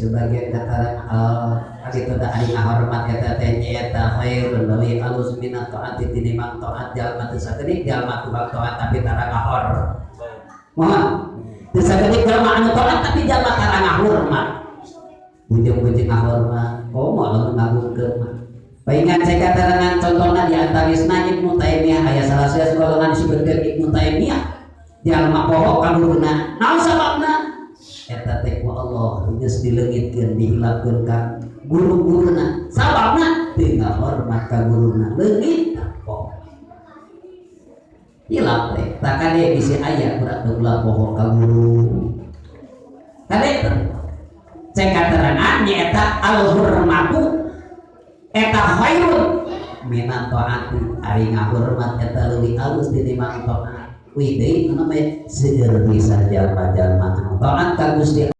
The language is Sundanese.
Sebagian kata kitu da, ari ngahormat eta teh nyaeta khairun, leuwih alus, minat taati, tinimbang taat. Jalma teu sakedik jalma tukang taat tapi tara ngahor, mohon, teu sakedik jalma anu taat tapi jalma tara ngahormat. Bujeng-bujeng ngahormat, komo lamun ngagungkeun mah. Paingan saya katerangan contohna di antawisna Ibnu Taimiyah. Aya salah satu golongan disebutkeun Ibnu Taimiyah, jalma poho ka guruna. Naon sababna? Eta teh ku Allah geus dileungitkeun, dihilangkeun ka guru-guruna. Sababna teu ngahormat ka guruna, leungit, poho, hilap teh. Tak kade bisi aya budak teu ulah poho ka guru. Kade cek katerangan nyaeta al hurmatu eta khairun minat taati, ari ngahormat eta leuwih alus tinimbang taat. Wih deui, anu mah seueur bisa jalma-jalma anu taat ka Gusti.